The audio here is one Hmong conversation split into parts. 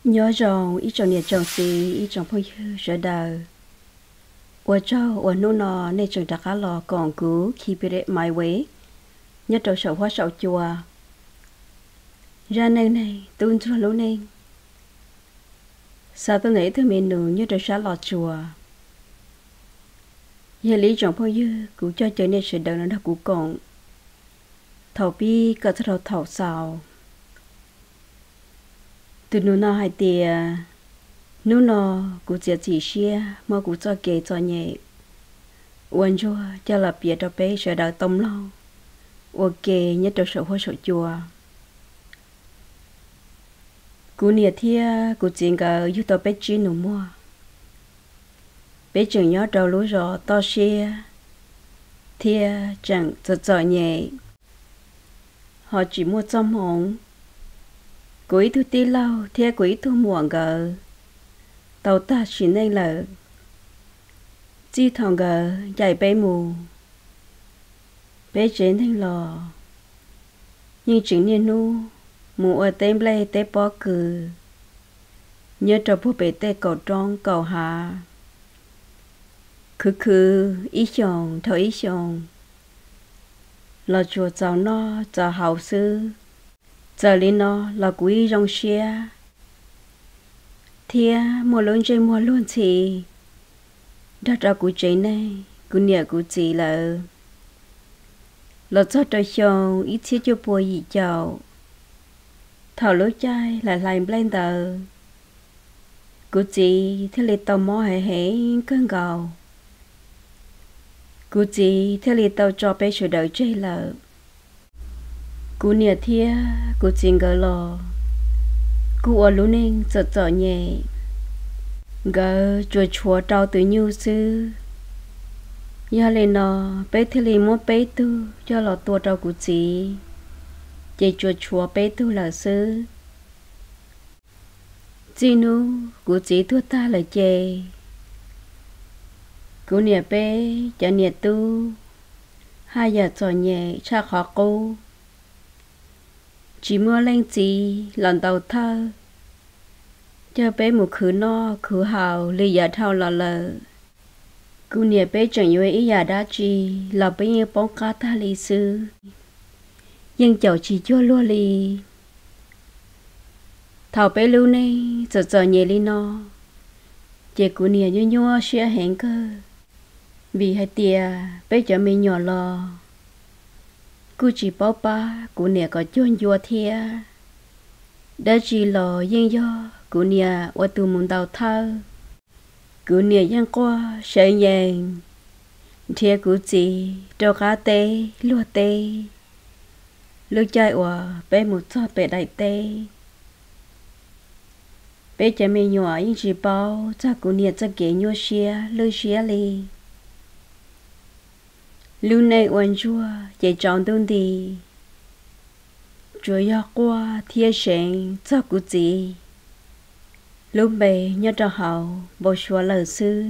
Nyob zoo ib tsoom niam tsoom txiv, ib tsoom phooj ywg sawv daws. Ua tsaug uas hnub no nej tseem rov qab los koom kuv Keep It My Way nyob rau saum huab saum cua. Zaj neej neeg tub ntsuag lub neej, xa tuaj ntawm ib tug me nus nyob rau sab Los Tsuas. Yog li ib tsoom phooj ywg, kuv coj caw nej sawv daws los nrog kuv koom thaum pib kom txog rau thaum xaus. Tus nus no hais tias, hnub no kuv txiav txim siab muab kuv txoj kev txom nyem ua ntsuag coj los piav rau peb sawv daws tau mloog ua ke nyob rau saum huab saum cua. Kuv niam thiab kuv txiv nkawd yug tau peb tsib nus muag. Peb tseem nyob rau lub zos toj siab thiab tseem txom txom nyem, ho tsis muaj txoj hmoov. Kuv ib tug tij laug thiab kuv ib tug muam nkawd tau tag sim neej lawm. Txij thaum nkawd ncaim peb mus, peb tsev neeg los yeej tseem niaj hnub mus ua teb nplej teb pob kws nyob rau puag pem tej kaum roob kaum hav, khwv khwv ib xyoos dhau ib xyoos los tsuas txaus noj txaus haus xwb. Txawm li no los kuv yeej zoo siab thiab muaj lub ntsej muag luag ntxhi nrog rau kuv tsev neeg, kuv niam kuv txiv lawm. Los txog rau xyoo ib txhiab cuaj pua yim caum, thaum lub caij hlais hlais nplej ntawd, kuv txiv thiaj li tau mob heev heev kawg nkaus. Kuv txiv thiaj li tau tso peb sawv daws tseg lawm. Kuv niam thiab kuv txiv nkawd los kuj ua lub neej txom txom nyem, nkawd tsuas tshuav rau tus nyuj xwb. Yog li no, peb thiaj li muab peb tug coj los tua rau kuv txiv, ces tsuas tshuav peb tug lawm xwb. Txij hnub kuv txiv tuag tag lawm ces kuv niam peb cov niam tub haj yam txom nyem tshaj qhov qub. Tsis muaj leej txiv los ntaus thawj coj peb mus khwv noj khwv haus li yav dhau los lawm. Kuv niam peb tseem yuav ib yam dab tsi los peb yeej poob qab tag li xwb, yeej caum tsis cuag luag li. Thaum peb lub neej txom txom nyem li no, ces kuv niam nyuaj nyuaj siab heev kawg, vim hais tias peb cov me nyuam los kuj tsis paub pab kuv niam kom cuag ncua thiab. Dab tsi los yeej yog kuv niam ua tus mus ntaus thawj. Kuv niam yeej quaj seev yees nrhiav kuv txiv rau qab teb luag teb, lub caij uas peb mus txog pem daim teb. Peb cov me nyuam yeej tsis paub txog kuv niam txoj kev nyuaj siab lwj siab li. Lub neej ua ntsuag ces tsaus ntuj nti, tsuas yog quaj thiab seev txog kuv txiv lub npe nyob rau hauv npau suav lawm xwb.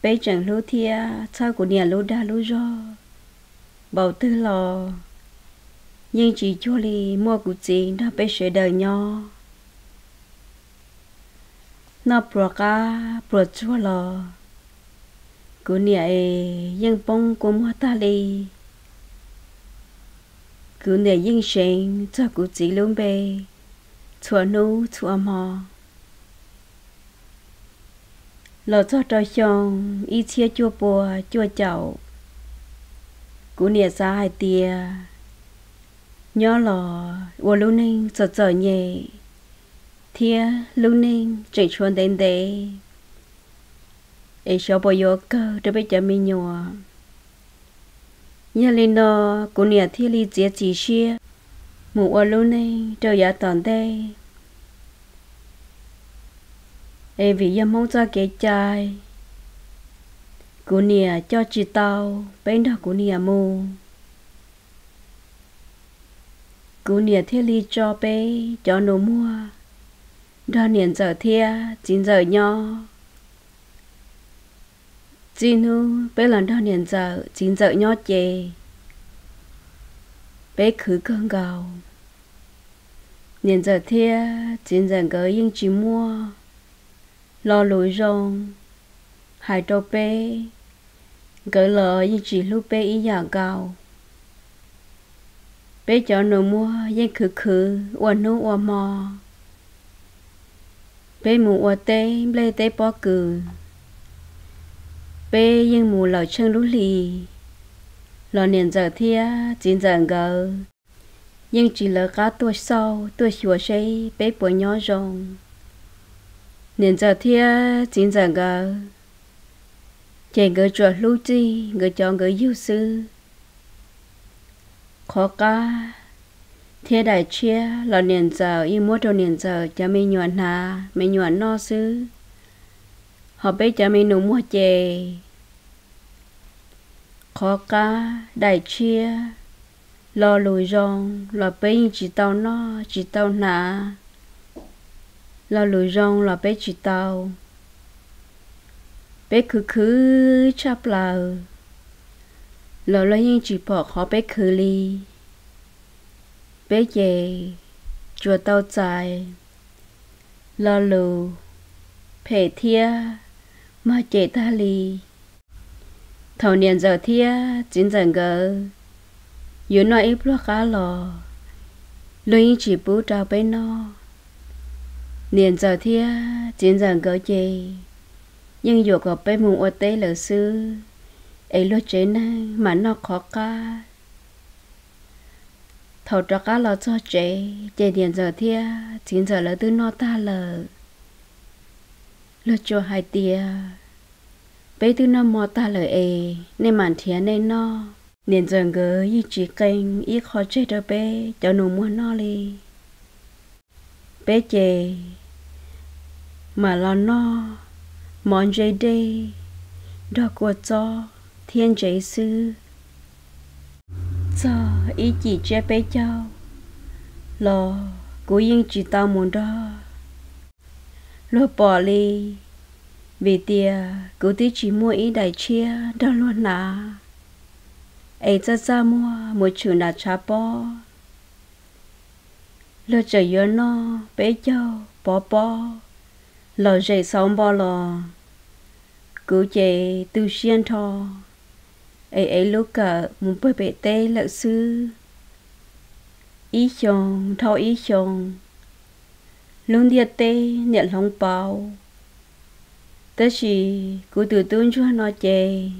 Peb tseem hlub thiab txhawb kuv niam lub dag lub zog npaum twg los yeej tsis cuag li muaj kuv txiv nrog peb sawv daws nyob. Noj pluas qab pluas tsuag los kuv niam es yeej poob kua muag tag li. Kuv niam yeej seev txog kuv txiv lub npe txhua hnub txhua hmo. Los txog rau xyoo ib txhiab cuaj pua cuaj caum, kuv niam xav hais tias nyob los ua lub neej txom txom nyem thiab lub neej tseem tshuav ntev ntev, es xyov puas yuav kawg rau peb cov me nyuam. Yog li no, kuv niam thiaj li txiav txim siab mus ua lub neej rau yav tom ntej. Es vim yog Hmoob txoj kev cai, kuv niam coj tsis tau peb nrog kuv niam mus. Kuv niam thiaj li tso peb cov nus muag nrog niam ntxawm thiab txiv ntxawm nyob. Txij hnub peb los nrog niam ntxawm txiv ntxawm nyob ces peb khwv kawg nkaus. Niam ntxawm thiab txiv ntxawm nkawd yeej tsis muaj lo lus zoo hais rau peb, nkawd los yeej tsis hlub peb ib yam nkaus. Peb cov nus muag yeej khwv khwv ua hnub ua hmo. Peb mus ua teb nplej teb pob kws, peb yeej mus lawm tsheej lub hli, los niam ntxawm thiab txiv ntxawm nkawd yeej tsis lawv qab tuaj xauj tuaj xyuas seb peb puas nyob zoo. Niam ntxawm thiab txiv ntxawm nkawd ces nkawd tsuas hlub txij nkawd cov nkawd yug xwb. Qhov qab thiab daim tshiab los niam ntxawm yeej muab rau niam ntxawm cov me nyuam hnav me nyuam noj xwb, ho peb cov me nus muag ces qhov qab daim tshiab lo lus zoo los peb yeej tsis tau noj tsis tau hnav, lo lus zoo los peb tsis tau. Peb khwv khwv tshaj plaws los luag yeej tsis pom qhov peb khwv li. Peb ces tsuas tau txais lo lus phem thiab mog cem tag li. Thaum niam ntxawm thiab txiv ntxawm nkawd yuav noj ib pluag qab los, luag yeej tsis pub rau peb noj. Niam ntxawm thiab txiv ntxawm nkawd ces yeej yuam kom peb mus ua teb lawm xwb, es luag tsev neeg mam noj qhov qab. Thaum rov qab los txog tsev ces niam ntxawm thiab txiv ntxawm lawv twb noj tag lawm. Luag tsuas hais tias, peb twb noj mov tag lawm es nej mam nrhiav nej noj. Niam ntxawm nkawd yeej tsis qee ib qho tseg rau peb cov nus muag noj li. Peb ces mam los noj mov ntse dej nrog kua txob thiab ntsev xwb. Txog ib cim tsiab peb caug los kuv yeej tsis tau mus nrog luag pom li, vim tias kuv twb tsis muaj ib daim tshiab nrog luag hnav, es txaj txaj muag mus tshwm nram tshav pob. Luag tseem yuav noj peb caug pov pob los zem xauv npo los, kuv ces tu siab nrho, es ev lub kawm mus pawg pem teb lawm xwb. Ib xyoo dhau ib xyoo, lub ntiaj teb niam hloov pauv, tab sis kuv tus tub ntsuag no ces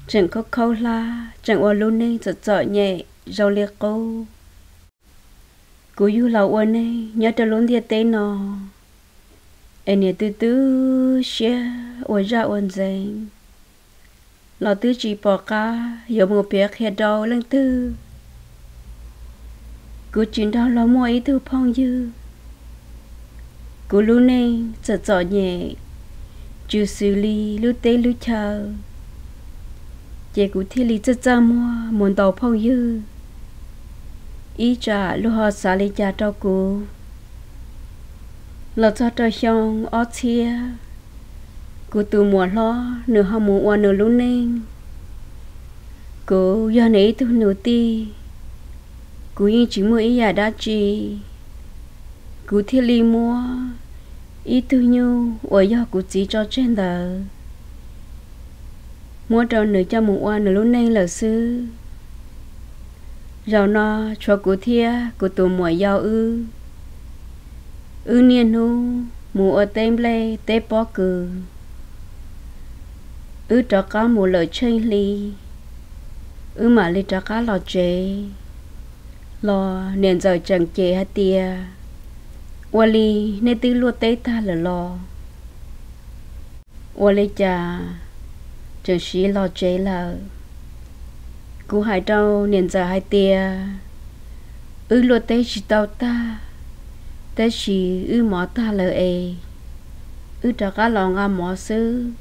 tseem khaub khaub hlab, tseem ua lub neej txom txom nyem zoo li qub. Kuv yug los ua neeg nyob rau lub ntiaj teb no, es niam tu tu siab ua zaj ua ntxeev los twb tsis pom qab yuav mus piav qhia rau leej twg. Kuv tsis nrog luag muaj ib tug phooj ywg. Kuv lub neej txom txom nyem, tsis xws li lub teb lub chaw, ces kuv thiaj li txaj txaj muag mus ntaus phooj ywg. Ib tsam luag ho xav li cas rau kuv. Los txog rau xyoo ob txhiab, kuv tus muam hlob nws ho mus ua nws lub neej. Kuv yog nws ib tug nus tij, kuv yeej tsis muaj ib yam dab tsi. Kuv thiaj li muab ib tug nyuj uas yog kuv txiv tso tseg ntawd muab rau nws coj mus ua nws lub neej lawm xwb. Zaum no tshuav kuv thiab kuv tus muam yau wb, wb niaj hnub mus ua teb nplej teb pob kws. Wb rov qab mus lawm tsheej hli, wb mam li rov qab los tsev, los niam ntxawm tseem cem hais tias, ua li nej twb luaj teb tag lawm los? Ua li cas tseem siv los tsev lawm? Kuv hais rau niam ntxawm hais tias, wb luaj teb tsis tau tag, tab sis wb mov tag lawm es wb rov qab los nqa mov xwb.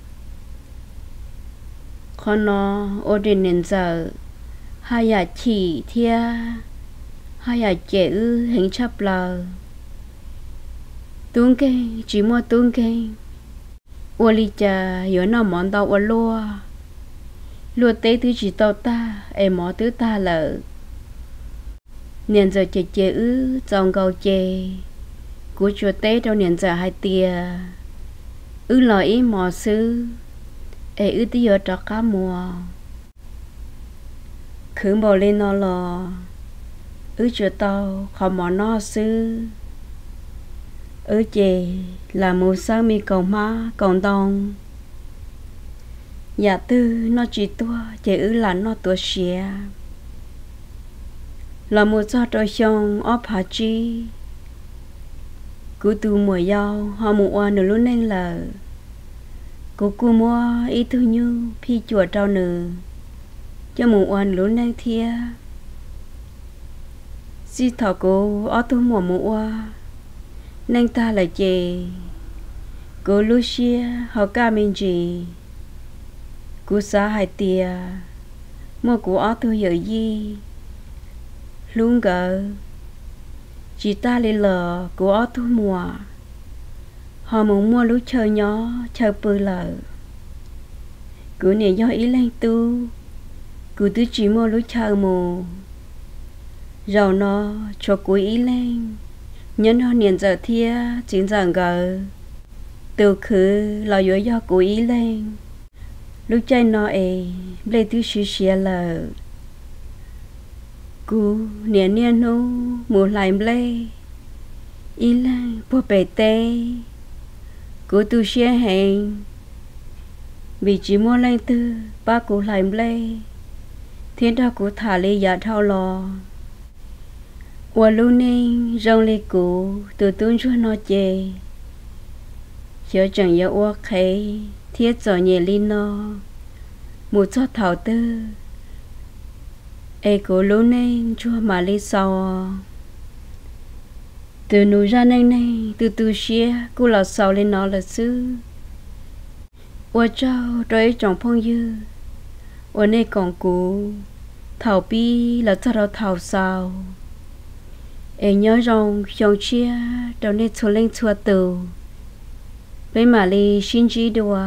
Qhov no ua rau niam ntxawm haj yam chim thiab haj yam cem wb heev tshaj plaws. Tub nkeeg tsis muaj tub nkeeg, ua li cas yuav noj mov ntau ua luaj? Luaj teb twb tsis tau tag es mov twb tag lawm. Niam ntxawm cem cem wb txaus nkaus ces kuv tsuas teb rau niam ntxawm hais tias, wb los ib hmos xwb es wb twb yuav rov qab mus. Khwv npaum li no los wb tsuas tau qhov mov noj xwb. Wb ces lam mus xawb me kaus hmab kaus ntoo, yam twg noj tsis tuag ces wb lam noj tuav siav. Los mus txog rau xyoo ob phav tsib, kuv tus muam yau ho mus ua nws lub neej lawm. Kuv kuj muab ib tug nyuj phij cuam rau nws coj mus ua nws lub neej thiab. Txij thaum kuv ob tug muam mus ua neej tag lawm ces kuv lub siab ho kaj me ntsis. Kuv xav hais tias muaj kuv ob tug yawm yij hlub nkawd, tsis tag li los kuv ob tug muam ho mus muaj lub chaw nyob chaw pw lawm. Kuv niam yog ib leeg tub, kuv twb tsis muaj lub chaw mus. Zaum no tshuav kuv ib leeg nyob nrog niam ntxawm thiab txiv ntxawm nkawd. Tus khwv los yuav yog kuv ib leeg. Lub caij no es nplej twb siav siav lawm. Kuv niam niaj hnub mus hlais nplej ib leeg puag pem teb. Kuv tu siab heev vim tsis muaj leej twg pab kuv hlais nplej thiab nrog kuv tham li yav dhau los. Ua lub neej zoo li kuv tus tub ntsuag no ces xyov tseem yuav ua qhev thiab txom nyem li no mus txog thaum twg es kuv lub neej ntsuag mam li xaus. Tus nus zaj neej neeg tu tu siab kuj los xaus li no lawm xwb. Ua tsaug rau ib tsoom phooj ywg uas nej koom kuv thaum pib los txog rau thaum xaus. Es nyob zoo xyoo tshiab rau nej txhua leej txhua tus. Peb mam li sib ntsib dua.